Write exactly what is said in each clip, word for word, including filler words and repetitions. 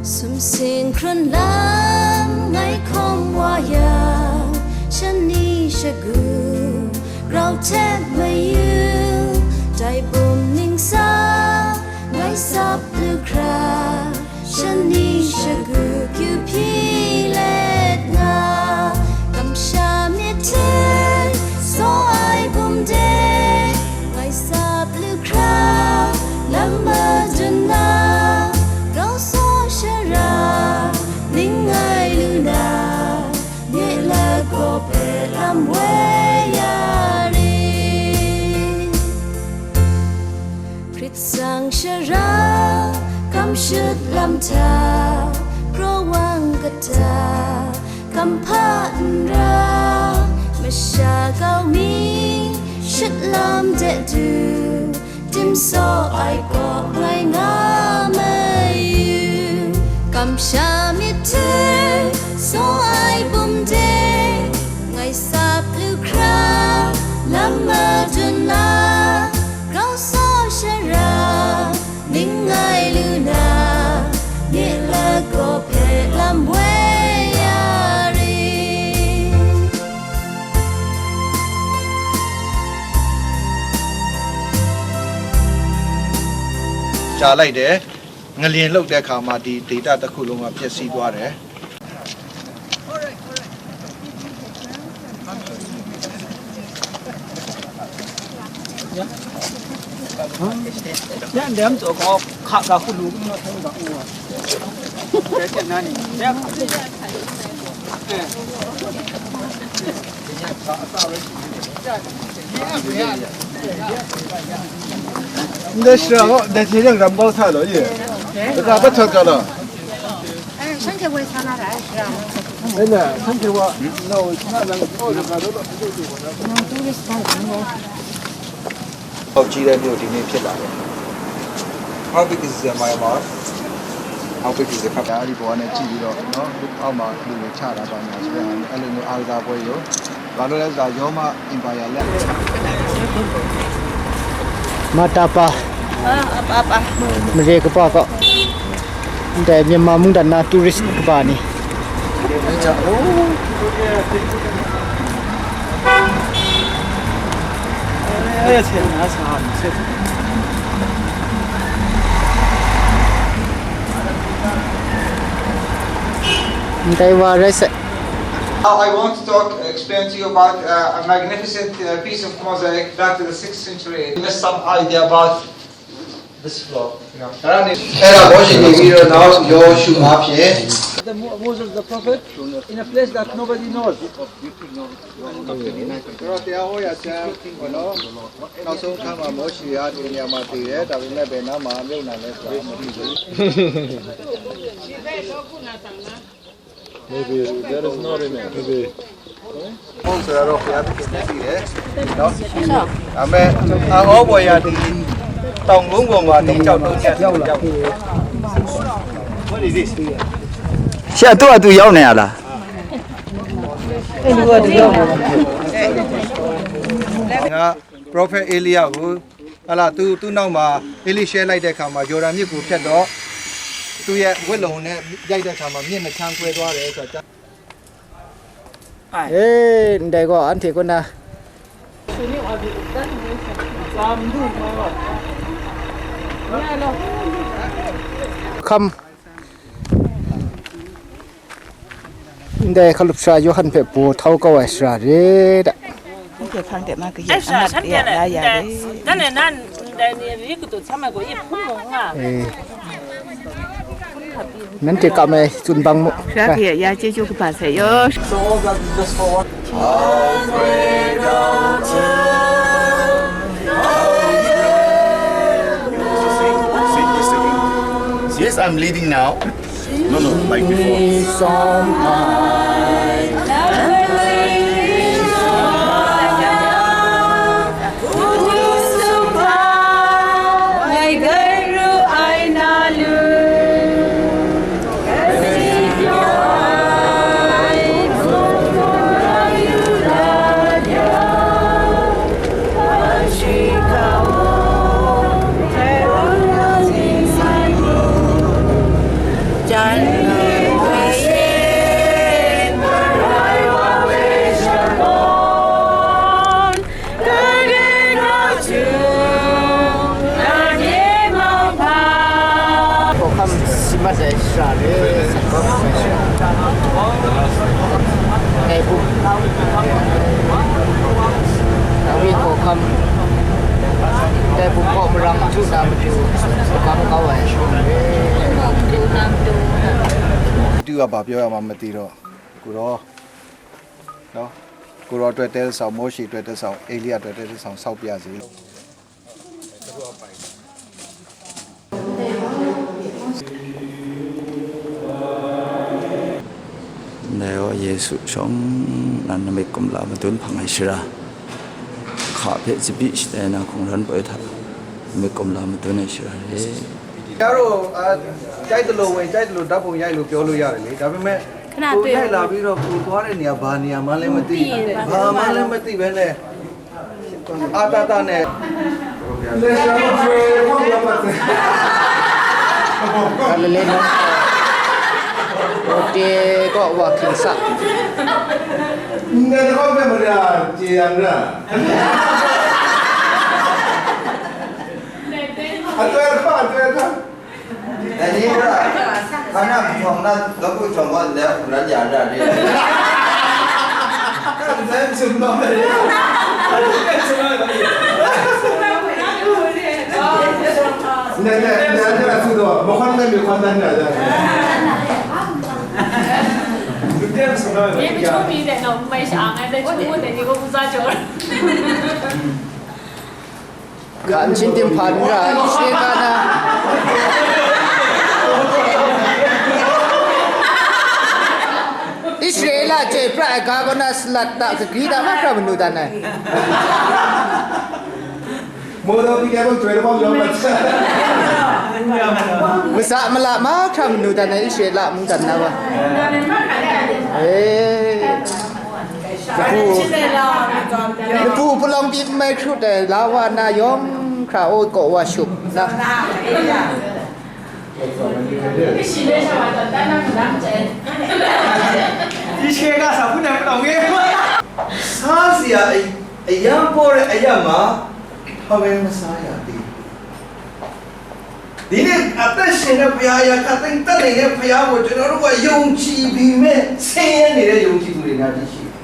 Sumsing hkrun lam ngai hkawm wa yang, shani shagu grau hte mayu, dai bum ningsa ngai sap lu hkra, shani shagu kyu hpyi let nga, kamsha myit hte saw ai bum de, ngai sap lu hkra, lam madun na, grau saw shara, ning ngai lu na, nye lagaw hpe lam woi ya rit. Hkrit tsang shara, kam shut lam hta, kraw wang kata, kam hpa n ra, masha kau mi, shut lam de du, dim saw ai kaw ngai nga mayu. Kamsha myit hte saw ai bum de, ngai sap lu hkra, lam madun na, grau saw shara, ning ngai lu na, nye lagaw hpe lam woi ya rit. ကြားလိုက်တယ်။ ငလျင်လှုပ်တဲ့အခါမှာ ဒီဒေသတစ်ခုလုံးက ပျက်စီးသွားတယ်။ 你这是哦，那天天ramkau sa lo ye. Ka ba thot ka lo. Eh, san ke woi sa na ra, shi ra. Eh, na, san ke wa, na woi sa na, na woi sa na, na woi sa na. ပေါက်ကြီးတဲ့မြို့ဒီနေ့ဖြစ်လာတယ်။ How big is the Myanmar? How big is the country? ဒါဒီပေါ်ကနေကြည့်ပြီးတော့နော် အောက်မှာလူတွေချတာပါညာဆိုတဲ့ဟာမျိုး အဲ့လိုမျိုးအားကစားပွဲရုံ။ ဘာလို့လဲဆိုတော့ ရောမ empire လက် မတပါ အာအပအပ မရေကပက ဒါမြန်မာမုန်ဒါနာ tourist ကပါနေ မတဲဝါရဲစက် Now I want to talk, explain to you about uh, a magnificent uh, piece of mosaic back to the sixth century. Give us some idea about this floor. You know. အဲ့ဒါမောရှေနေပြီးတော့နောက်ယောရှုအားဖြင့် The Mo- Moses the prophet in a place that nobody knows. ဆိုတော့တရားဟောရာကျမ်းပေါ့နော်နောက်ဆုံးအခါမှာမောရှေကဒီနေရာမှာတည်တယ်ဒါပေမဲ့ဘယ်နားမှာမြုပ်နှံလဲဆိုတာမသိဘူး Maybe there is no remnant. Maybe. ဟုတ်ဆိုတော့ဘုရားသခင်မျက်စိတယ်နော်ဒါပေမဲ့အဟောပေါ်ရာဒီတောင်ကုန်းပေါ်မှာဒီကြောက်တုံးချက်ရောက်လာ What is this? ဆရာသူ့အတူရောက်နေရလား အဲ့လိုကတည်းက prophet Elia ကိုဟာလာသူသူ့နောက်မှာ Elisha လိုက်တဲ့အခါမှာယော်ဒန်မြစ်ကိုဖြတ်တော့သူ့ရဲ့ဝတ်လုံနဲ့ရိုက်တဲ့အခါမှာမြစ်နှစ်ချမ်းကွဲသွားတယ်ဆိုတော့ အေးဒဲကောအန်ထေကွနာ ခမ်ဒဲခလုပ်စရာယိုဟန်ဖဲပူထောက်ကောဝဲစရာရေဒ Nang hpang de ma kaye angat ya ya ya re. Dan ne nan dai ni ri ku tu cha ma go ye phun mo nga. နန်တေကမဲစွန်ဘန်မူ Sha kaye ya je ju kaba se yo. Yes, I'm leading now. No, no, like before. ကဘာပြောရမှန်းမသိတော့ ကိုရောနော် ကိုရောအတွက်တဲတဆောင် မောရှေအတွက်တဲတဆောင် အေလိယအတွက်တဲတဆောင် ဆောက်ပြရစီ။ နရောယေရှုရှောင်းနံမိတ်ကွန်လာမတွင်းဖန်ငိုင်ရှရာ ခါဖဲစပိတ်တဲနာခုံရန်ပွဲထါ နံမိတ်ကွန်လာမတွင်းငိုင်ရှရာလေ ကျတော့အဲကြိုက်သလိုဝင်ကြိုက်သလိုဓာတ်ပုံရိုက်လို့ပြောလို့ရတယ်လေဒါပေမဲ့ ခဏတွေ့ ကိုယ်ထိုင်လာပြီးတော့ကိုယ်သွားတဲ့နေရာဘာနေရာမှလည်းမသိ မသိဘူး ဘာမှလည်းမသိပဲနဲ့အာတတနဲ့ ကလလေးနော်ဟိုတေကောဝါခိင်စာ Hindi ako may mali ah, Jiyandra. Atwera, atwera. Ani ra, kana bujong na, lagu jong wa le, ulan ya da de. Kan zem sum no de. Ne, ne, ne, ne, su do. Mo kon ne, mi kon dan da da. Ye mi chumi de no, mai sha ngai de chumi de ni ko ku za jo. Hkan hpyin tim hpan n ra, Israel ga na, Israel a chyoi pra ai ga kaw na salat ta, kagri ta, mahkra manu dan ai. Masa mala mahkra manu dan ai, Israel a mungdan na wa. Eh. Kapu, kapu palawng pyi n mai hkrut ai, la wa na yawng hkra o kaw wa shup na. Sa siya ay, ayan po rin, ayan ma, haweng masaya di. ဒီနေ့အသက်ရှင်တဲ့ဘုရားအရာခပ်သိမ်းတတ်နိုင်တဲ့ဘုရားကိုကျွန်တော်တို့ကယုံကြည်ပေမဲ့ဆင်းရဲနေတဲ့ယုံကြည်သူတွေများကြီးရှိတယ်။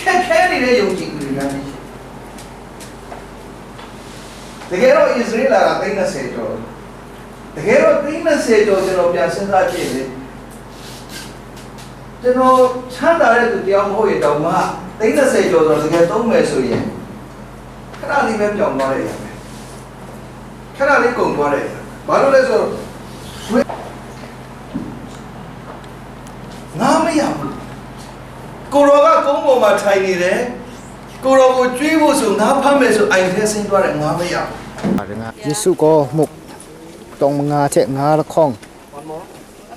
ခက်ခဲနေတဲ့ယုံကြည်သူတွေများကြီးရှိတယ်။တကယ်တော့အစ္စရေးလာတာသိန်း20ကျော်တယ်။တကယ်တော့သိန်း20ကျော်ကျွန်တော်ပြန်စဉ်းစားကြည့်ရင်ကျွန်တော်ချမ်းသာတဲ့သူတယောက်မဟုတ်ရင်တောင်မှသိန်း20ကျော်ဆိုတော့တကယ်သုံးမယ်ဆိုရင်ခဏလေးပဲပြောင်းသွားတဲ့အရာပဲ။ခဏလေးကုန်သွားတဲ့အရာ။ဘာလို့လဲဆိုတော့ငါမရဘူး။ကိုတော်ကကုန်းပေါ်မှာထိုင်နေတယ်။ကိုတော်ကိုကြွေးဖို့ဆိုငါဖမ်းမယ်ဆိုအိမ်ထဲဆင်းသွားတယ်ငါမရဘူး။ယေရှုကိုမုတ်တုံမငါချက်ငါလခေါင်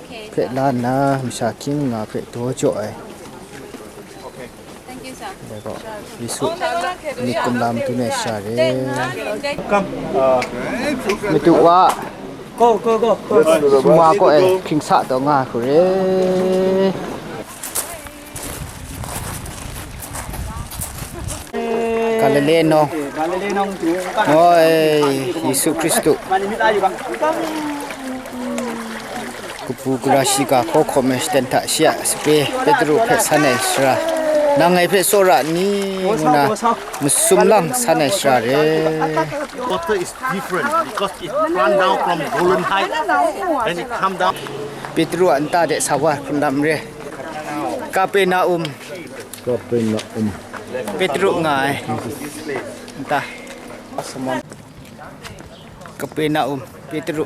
Okay. ဖျက်လာနာမရှာခင်ငါဖျက်တော့ကြော်အဲ Thank you, sir. ဒါကယေရှုနိကုမ်လမ်တူနေရှာတယ်။ Come. Uh, မတူဝါ Go, go, go, go. မွားကိုအဲခင်ဆတ်တော့ငါခုရဲ။ Galile nawng. Oi, Yesu Hkristu. Kapu gara shiga hkaw hkawm ai shaten hta shi a sape Petru hpe san ai sara, nang ngai hpe tsawra ni ngu na masum lang san ai sara re. Water is different because it run down from Golan Heights and it come down. Petru a nta de sa wa hkrun dam re. Kapernaum. Kapernaum. Petru nga ai. Nta. Kapernaum. Petru.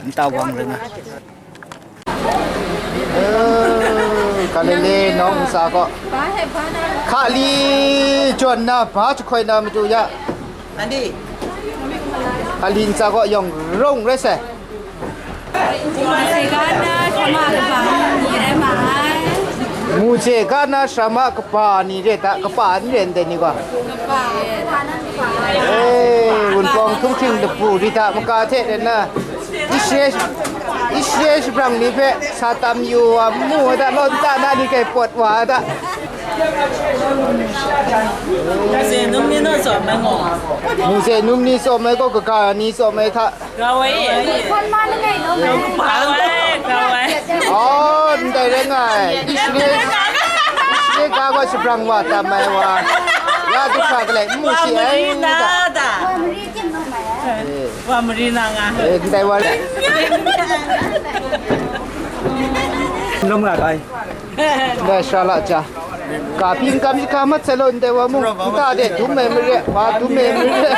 Nta wang ring ai. Eh, Galile nawng ntsa gaw. Hkali jawn na, ba jahkoi na matu ya. Hkali ntsa gaw yawng rung rai sai. Mose ga na shama kaba ni rai ma ai. Mose ga na shama kaba ni re ta, kaba n re ndai ni gaw. Kaba. Eh, Wunpawng htunghking lapu ri ta, maka hte rai na, Israel, Israel shabrang ni hpe sa tam yu wa, n mu wa ta, law nta na ni kai pawt wa ta. Mose num ni naw tsawm ai gaw. Mose num ni tsawm ai gaw, kaga ni tsawm ai hta. Grau ai. Hkawm ma langai law ngai. Grau ai, grau ai. Oh, ndai rai nga ai. Israel, Israel ga gaw shabrang wa tam ai wa. Ya du hkra galai, n mu si ai. Wa mari na da. Wa mari tim law mai ai. Eh. Wa mari na nga. Eh, ndai wa. Lum nga ai. Ndai sara la ja. Ka pyi n kam shi hkra mat sai law, ndai wa mung nta de dum ai mare, wa dum ai mare.